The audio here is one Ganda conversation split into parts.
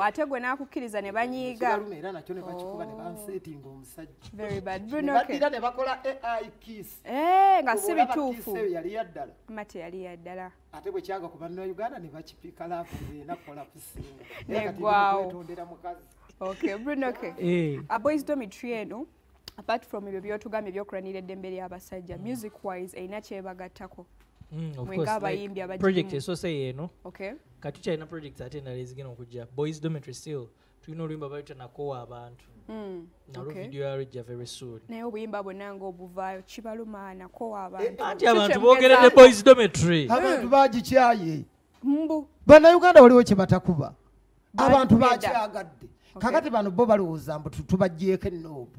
Ate gwe n'akukkiriza ne banyiiga. Kibaluma era nakyo ne bakikuba ne banseetinga omusajja. Very bad. Ne Bruno K. baddira ne bakola AI kiss. Eh, nga si Olaba bituufu. kiss eyo yali ya ddala. Mate yali ya ddala. Ate bwe kyaga ku Bannayuganda ne bakipika love ng'enakola kusinga. Neggwawo. Kwetondera mukazi. Okay, Bruno K. Eh. A Boys Dormitory eno, apart from ebyo by'otugambye ebyokulwanirira eddembe ly'abasajja, music wise erina kyebagattako? Of Mwe course, ng'abayimbi like, abagimu. Project esoose yeeno. Kati tukyalina projects ate endala ezigenda okujja. Boys Dormitory still tulina oluyimba baluyita "Nakoowa Abantu". Nalwo video yalwo ejja very soon. Naye obuyimba bwonna ng'obuvaayo kibaluma, "Nakoowa Abantu". Anti abantu boogeredde Boys Dormitory. Abantu bagikyaye. Mbu Bannayuganda waliwo kye batakuba. Abantu Bakikubye dda. bakyagadde. Kakati bano bo balowooza mbu tubaggyeko ennoobu.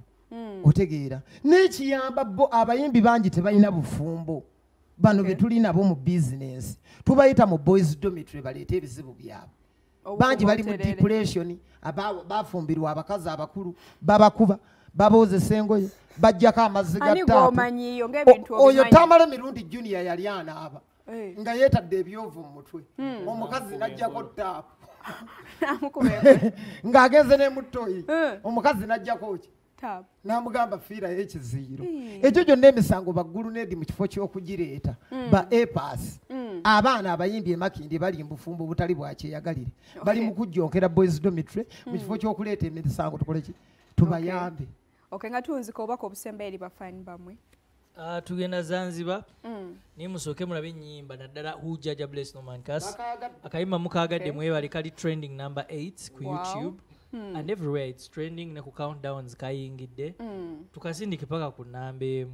Otegeera n'ekiyamba bo abayimbi bangi tebalina bufumbo. Bano be tuli nabo mu bizinensi tubayita mu Boys Dormitory baleete ebizibu byabwe. Bangi bali mu Obuterere. depression, bafumbirwa abakazi abakulu, babakuba, baboozesa engoye, bajjako amazzi ga Ani taapu. gw'omanyiiyo ng'ebintu Oyo obimanyi? Tamala Mirundi Junior yali anaaba nga yeetadde ebyovu mu mutwe, omukazi n'ajjako taapu. Namukuba engoye. Ng'agenze ne mutoyi, omukazi n'ajjako ki? Taapu. N'amugamba fiirayo ekiziiro. Ekyo gyonna emisango baggulunedi mu kifo ky'okugireeta ba epas. Abaana abayimbi emakindi bali mu bufumbo obutali bwakyeyagalire, bali mu kujjonkera Boys Dormitory. Mu kifo ky'okuleeta emisango, tukole ki? Tubayambe. Okay, nga tunzika, obubaka obusemba eri bafaani bammwe. Ah, tugenda Zanzibar, naye musooke mulabe ennyimba, naddala "Who Jaja Bless No Man Curse". Bakaagadde. Akayimba mukaagadde, mwebale. Kali trending number 8 ku YouTube and everywhere it's trending, ne ku countdowns kayingidde. Tukasindike paka ku namba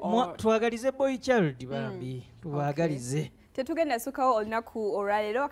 1. Twagalize boy child, bambi tubaagalize. Tetugenda sukawo olunaku olwaleero.